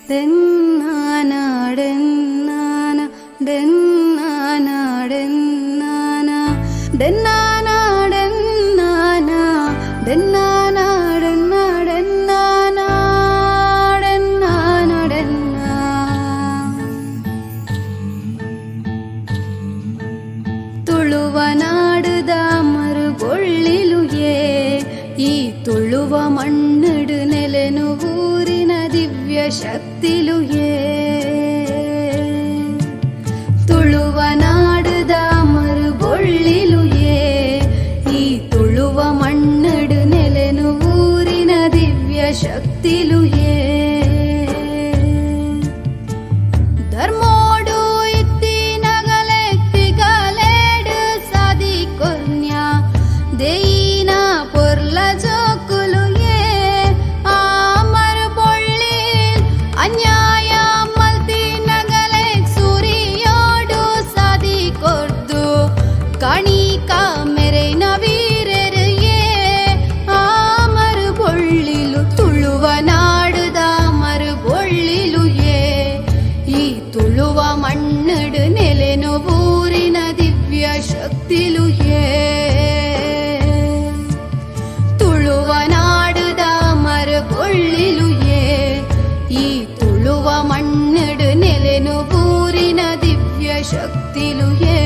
ಡೆನ್ನಾನ ಡೆನ್ನಾನ ಡೆನ್ನಾನ ಡೆನ್ನಾನ ಡೆನ್ನಾನ ಡೆನ್ನಾನ ಡೆನ್ನಾನ ಡೆನ್ನ ಡೆನ್ನಾನ ಡೆನ್ನಾನ Donna. Tuluva ನಾಡುದ ಮರುಗೊಳ್ಳಿಲುಯೇ, ಈ ತುಳುವ ಮಣ್ಣುಡು ನೆಲೆನು ಊರಿನ ದಿವ್ಯ ಶಕ್ತಿಲುಯೇ. ತುಳುವ ನಾಡುದ ಮರುಗೊಳ್ಳಿಲುಯೇ, ಈ ತುಳುವ ಮಣ್ಣುಡು ನೆಲೆನು ಊರಿನ ದಿವ್ಯ ಶಕ್ತಿಲುಯೇ. ಧರ್ಮೋಡು ಇತ್ತಿನಗಲೆತ್ತಿಗಲೇಡು ಸಾದಿ ಕೊರ್ನ್ಯ ದೇಯಿನ ಪೊರ್ಲ ಜೋಕುಲುಯೇ. ಆ ಮರುಬೊಳ್ಳಿ ಅನ್ಯಾಯ ಮಲ್ತಿನಗಲೆ ಸೂರಿಯೋಡು ಸಾದಿ ಕೊರ್ದು ಕಾಣಿಕ ಮೆರೈನ ವೀರರು ಏ. ಆ ಮರುಬೊಳ್ಳಿಲು, ತುಳುವ ನಾಡುದ ಮರುಬೊಳ್ಳಿಲು ಏ, ಈ ತುಳುವ ಮಣ್ಣಡು ನೆಲೆನು ಊರಿನ ದಿವ್ಯ ಶಕ್ತಿಲು ಏ. ತುಳುವ ನಾಡುದ ಮರುಗೊಳ್ಳಿಲು ಏ, ಈ ತುಳುವ ಮಣ್ಣಡು ನೆಲೆನು ಊರಿನ ದಿವ್ಯ ಶಕ್ತಿಲು ಏ.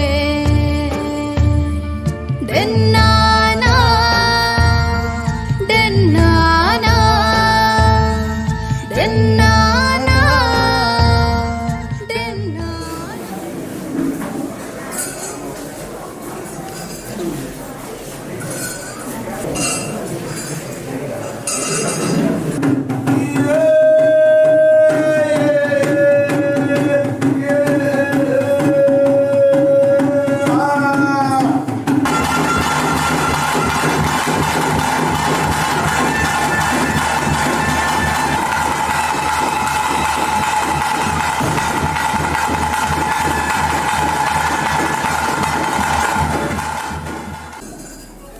ಡೆನ್ನಾನ ಡೆನ್ನಾನ ಡೆನ್ನಾನ ಡೆನ್ನಾನ.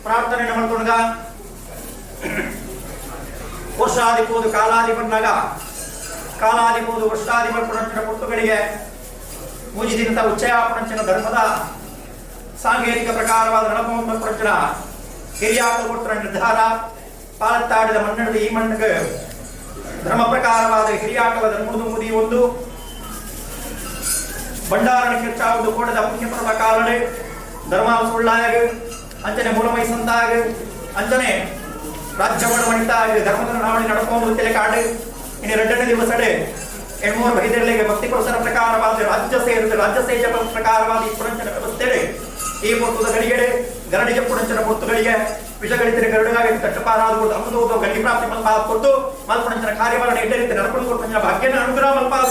ಪ್ರಾರ್ಥನೆ ಮಲ್ತೊಣಗ ವರ್ಷಾದಿಪೋದು ಕಾಲಾದಿ ಬಂದಾಗ ಕಾಲಾದಿಪೋದು ವರ್ಷಾದಿ ಪುಣಂಚಿನ ಪುರ್ತುಗಳಿಗೆ ಮೂಜಿ ದಿನದ ಉಚ್ಚಯ ಪುಣಂಚಿನ ಧರ್ಮದ ಸಾಂಕೇತಿಕ ಪ್ರಕಾರವಾದ ನಡಪೊಂಬ ಪುಣಂಚಿನ ಹಿರಿಯಾಕಲು ಕೊಡ್ತರ ನಿರ್ಧಾರ. ಪಾಲತ್ತಾಡಿದ ಮಣ್ಣಡಿದ ಈ ಮಣ್ಣಿಗೆ ಧರ್ಮ ಪ್ರಕಾರವಾದ ಹಿರಿಯಾಕಲ ಧರ್ಮದ ಮುದಿ ಒಂದು ಭಂಡಾರಣ ಕಿರ್ಚಾವುದು ಕೋಡದ ಪುಣ್ಯ ಪರ್ವ ಕಾಲಡೆ ಧರ್ಮ ಸುಳ್ಳಾಗ ಅಂಚನೆ ಮೂಲಮೈ ಸಂತಾಗ ಅಂಚನೆ ರಾಜ್ಯವಣ ಮಣಿತಾಗ ಧರ್ಮದ ನಡವಳಿ ನಡ್ಕೊಂಡು ತೆಲೆಕಾಡು. ಇನ್ನು ಎರಡನೇ ದಿವಸಡೆ ಎಣ್ಮೂರು ಬೈದರ್ಲಿಗೆ ಭಕ್ತಿ ಪುರಸರ ಪ್ರಕಾರವಾದ ರಾಜ್ಯ ಸೇರಿದ ರಾಜ್ಯ ಸೇಜ ಪ್ರಕಾರವಾದ ಈ ಪುರಂಚನ ವ್ಯವಸ್ಥೆ. ಈ ಪೊರ್ತುದ ಗಳಿಗೆಡೆ ಗರಡಿಗೆ ಪುಣಂಚನ ಪೊರ್ತುಗಳಿಗೆ ವಿಷಗಳಿದ್ದರೆ ಗರುಡಗಾಗಿ ತಟ್ಟಪಾರಾದ ಕೊಡ್ತು ಅಮೃತ ಗಡಿ ಪ್ರಾಪ್ತಿ ಮಲ್ಪಾದ ಕೊಟ್ಟು ಮಲ್ಪುಣಂಚನ ಕಾರ್ಯವರಣ ಎಡ್ಡರಿತ ನಡ್ಕೊಂಡು ಕೊಟ್ಟು ಭಾಗ್ಯನ ಅನುಗ್ರಹ ಮಲ್ಪಾದ.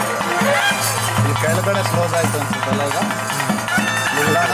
ಇಲ್ಲಿ ಕೆಳಗಡೆ ಕ್ಲೋಸ್ ಆಯ್ತು ಅನ್ಸುತ್ತಲ್ಲ ಈಗ ನಿಲ್ದಾಣ.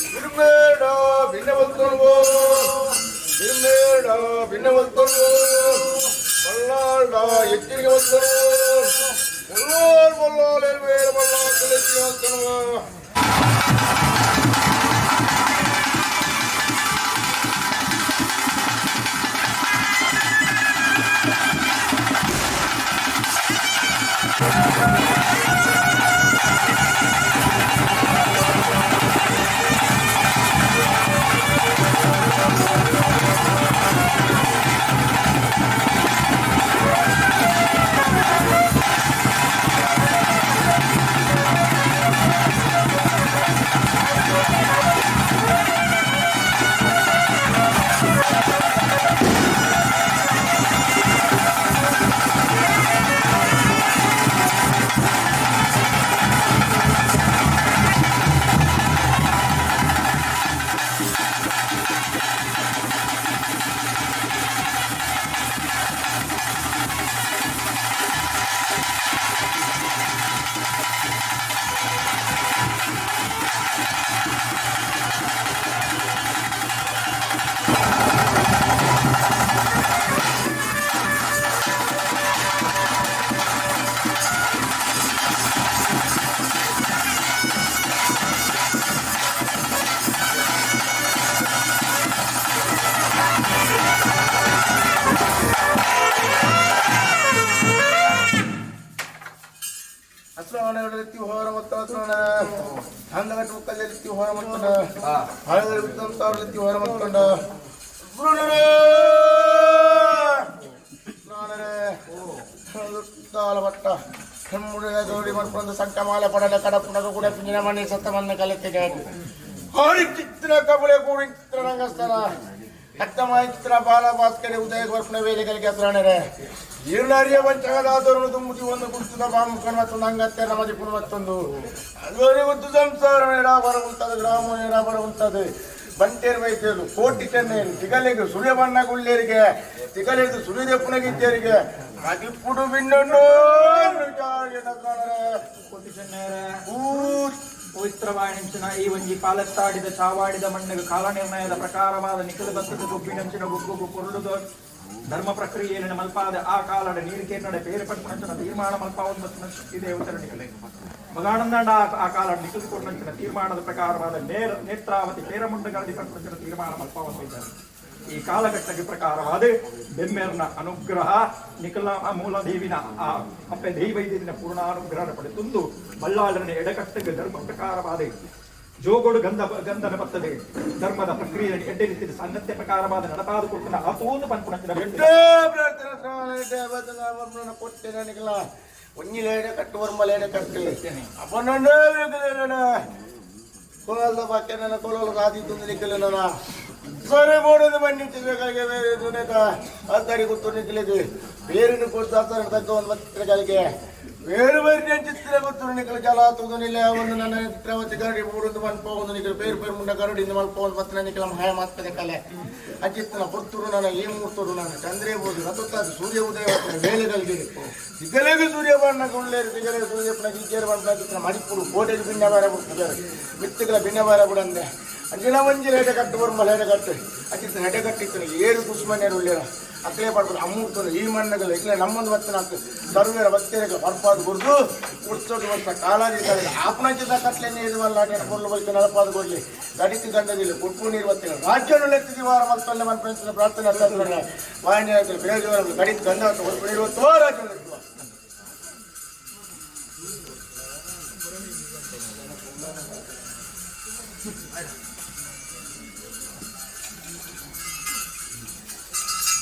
ತಿರುಮೇಡ ಭಿನ್ನವಂತನ್ವೋ ತಿರುಮೇಡ ಭಿನ್ನವಂತನ್ವೋ ಬಲ್ಲಾಳ ಎಚ್ಚರಿಕೆ వంತನು ಬಲ್ಲಾಳ್ ಬಲ್ಲಾಳ್ ಎಲ್ವೇರ ಬಲ್ಲಾಳ್ ಎಚ್ಚರಿಕೆ ಸಂಕಮಾಲ ಪಡಲ ಕಡಪುಣಗ ಕೂಡ ಪಿಂಜಿನ ಮನೆ ಸತ್ತಮನ್ನ ಕಲಿತಿಗೆ ಹರಿಚಿತ್ರ ಕಬಳೆ ಕೂಡಿ ಚಿತ್ರರಂಗಸ್ಥಳ ಅತ್ತಮಾಯ ಚಿತ್ರ ಬಾಲ ಭಾಸ್ಕರ ಉದಯ ವರ್ಪಣ ವೇಲೆಗಳಿಗೆ ಹತ್ರಾಣರೆ ಈರ್ಣಾರಿಯ ವಂಚಕದಾದರನು ತುಂಬುತಿ ಒಂದು ಗುರುತದ ಬಾಮುಖನ ಮತ್ತೊಂದು ಅಂಗತ್ತೆ ನಮದಿ ಪುಣ ಮತ್ತೊಂದು ಅದವರೆ ಗೊತ್ತು ಸಂಸಾರ ನೇರ ಬರಗುಂತದೆ ಗ್ರಾಮ ನೇರ ಬರಗುಂತದೆ ಬಂಟೇರು ವೈದ್ಯರು ಕೋಟಿ ಚೆನ್ನೇರು ತಿಗಲಿಗೆ ಸುಳ್ಯ ಬಣ್ಣ ಗುಳ್ಳೇರಿಗೆ ತಿಗಲಿಗೆ ಸುಳ್ಯ ಪುನಗಿದ್ದೇರಿಗೆ ಮದಿಪುಡು ಬಿನ್ನನ್ನು ಕೋಟಿ ಚೆನ್ನೇರೆ ಪವಿತ್ರವಾಣಿಂಚಿನ ಈ ಒಂಜಿ ಪಾಲತ್ತಾಡಿದ ಚಾವಾಡಿದ ಮಣ್ಣಿಗೆ ಕಾಲ ನಿರ್ಣಯದ ಪ್ರಕಾರವಾದ ನಿಖಿಲ ಭಕ್ತದ ಗೊಬ್ಬಿನಂಚಿನ ಗೊಬ್ಬು ಪೊರುಳುದ ಧರ್ಮ ಪ್ರಕ್ರಿಯೆಯನ್ನು ಮಲ್ಪಾದ ಆ ಕಾಲಡ ನೀರು ಕೇರ್ನಡೆ ಬೇರೆ ಪಟ್ಟಣಂಚಿನ ತೀರ್ಮಾನ ಮಲ್ಪಾವನ್ ಮತ್ತು ಶಕ್ತಿ ದೇವತರಣಿಗಳೇ ಮಗಾನಂದಾಂಡ ಆ ಕಾಲ ನಿಖಿಲ್ ಕೊಟ್ಟಂಚಿನ ತೀರ್ಮಾನದ ಪ್ರಕಾರವಾದ ನೇರ ನೇತ್ರಾವತಿ ಪೇರಮುಂಡಗಳಲ್ಲಿ ಪಟ್ಟಣಂಚಿನ ತೀರ್ಮಾನ ಮಲ್ಪಾವಂತಿದ್ದಾರೆ. ಈ ಕಾಲಘಟ್ಟಕ್ಕೆ ಪ್ರಕಾರವಾದ ಬೆಮ್ಮೆರ್ನ ಅನುಗ್ರಹ ನಿಖಲ ಮೂಲ ದೇವಿನ ಆ ಅಪ್ಪೆ ದೈವೈದ್ಯನ ಪೂರ್ಣಾನುಗ್ರಹ ಪಡೆತುಂದು ಬಲ್ಲಾಳನ ಎಡಕಟ್ಟೆಗೆ ಧರ್ಮ ಪ್ರಕಾರವಾದ ಜೋಗೋಡು ಗಂಧ ಗಂಧನ ಬರ್ತದೆ ಧರ್ಮದ ಪ್ರಕ್ರಿಯೆ ಎಡ್ಡೆ ರೀತಿಯ ಸಂಗತ್ಯ ಪ್ರಕಾರವಾದ ನಡಪಾದ ಕೊಡ್ತನ ಆತೋನು ಪನ್ಪುನ. ಎಡ್ಡೆ ಪ್ರಾರ್ಥನೆ ಶ್ರವಣ ಎಡ್ಡೆ ಬದಲ ವರ್ಮನ ಕೊಟ್ಟೆ ನನಗೆಲ್ಲ ಒಂಜಿಲೇಡೆ ಕಟ್ಟು ವರ್ಮಲೇಡೆ ಕಟ್ಟು ಅಪ್ಪನಂಡೇ ಕೋಲದ ಬಾಕ್ಯ ನನ್ನ ಕೋಲದ ಸಾಧಿ ತುಂದಲಿಕ್ಕಲ್ಲ ನನ್ನ ಸರಿ ಬೋಡದ ಬನ್ನಿ ಚಿತ್ರಗಳಿಗೆ ಬೇರೆ ತುನೇತ ಅತ್ತಡಿ ಗುತ್ತು ನಿಕ್ಕಲಿಗೆ ಬೇರಿನ ಕೊಡ್ತು ಅತ್ತರ ತಕ್ಕ ಒಂದು ಪತ್ರಗಳಿಗೆ ಬೇರೆ ಬೇರೆ ಚಿತ್ರ ಗೊತ್ತು ನಿಕ್ಕಲ ಜಲ ತುದನಿಲ್ಲ ಒಂದು ನನ್ನ ಚಿತ್ರವತಿ ಗರಡಿ ಬೋಡದು ಮಲ್ಪ ಒಂದು ನಿಕ್ಕಲು ಬೇರೆ ಬೇರೆ ಮುಂಡ ಗರಡಿಂದ ಮಲ್ಪ ಒಂದು ಪತ್ರ ನಿಕ್ಕಲ ಮಾಯ ಮಾತ್ಪದೆ ಕಲೆ ಅಚಿತ್ತನ ಪುರ್ತೂರು ನನ್ನ ಈ ಮೂರ್ತೂರು ನನ್ನ ಚಂದ್ರೇ ಬೋದು ರಥತ್ತಾದ ಸೂರ್ಯ ಉದಯ ವೇಳೆಗಳಿಗೆ ಸಿಗಲೇಗೆ ಸೂರ್ಯ ಬಣ್ಣ ಗುಳ್ಳೇರು ಸಿಗಲೇ ಸೂರ್ಯಪ್ಪನ ಗಿಜ್ಜೇರು ಬಣ್ಣ ಚಿತ್ರ ಮಡಿಪುಡು ಕೋಟೆಗೆ ಭಿನ್ನ ಬಾರ ಬಿಡ್ತಿದ್ದಾರೆ ಮಿತ್ತುಗಳ ಭಿನ್ನ ಬಾರ ಬಿಡಂದೆ ಅಂಜಿನ ಒಂಜಿ ಲೇಟ ಕಟ್ಟು ಬರ್ಮ ಲೇಟ ಕಟ್ಟು ಅಚಿತ್ತ ಹೆಡೆ ಕಟ್ಟಿತ್ತು ಏರು ಕುಸುಮನೇರು ಉಳ್ಳೇರ ಅಕ್ಕಲೇ ಪಡ್ಬೋದು ಅಮ್ಮೂರ್ತನು ಈ ಮಣ್ಣಗಳು ಇಲ್ಲೇ ನಮ್ಮೊಂದು ಬತ್ತನ ಹಾಕು ಸರ್ವೇರ ಭಕ್ತರಿಗೆ ಬರ್ಪಾದು ಗುರ್ದು ಉಡ್ಸೋದು ವರ್ಷ ಕಾಲಾದಿ ಆಪನಚಿತ ಕಟ್ಲೆ ನೀರು ವಲ್ಲ ಕೊಡ್ಲು ಬಳಿಕ ನಳಪಾದು ಕೊಡ್ಲಿ ಗಡಿತಿ ಗಂಡದಿಲ್ಲ ಕೊಟ್ಟು ನೀರು ಬತ್ತಿಲ್ಲ ರಾಜ್ಯವನ್ನು ಲೆತ್ತಿದಿ ವಾರ ಮತ್ತೊಂದು ಮನ ಪ್ರಾರ್ಥನೆ ಅರ್ಥ ವಾಹಿನಿ ಬೇಜವಾರ ಗಡಿತ ಗಂಧ ಹೊರಪು ನೀರು ಹೊತ್ತು ರಾಜ್ಯ ಲೆತ್ತುವ.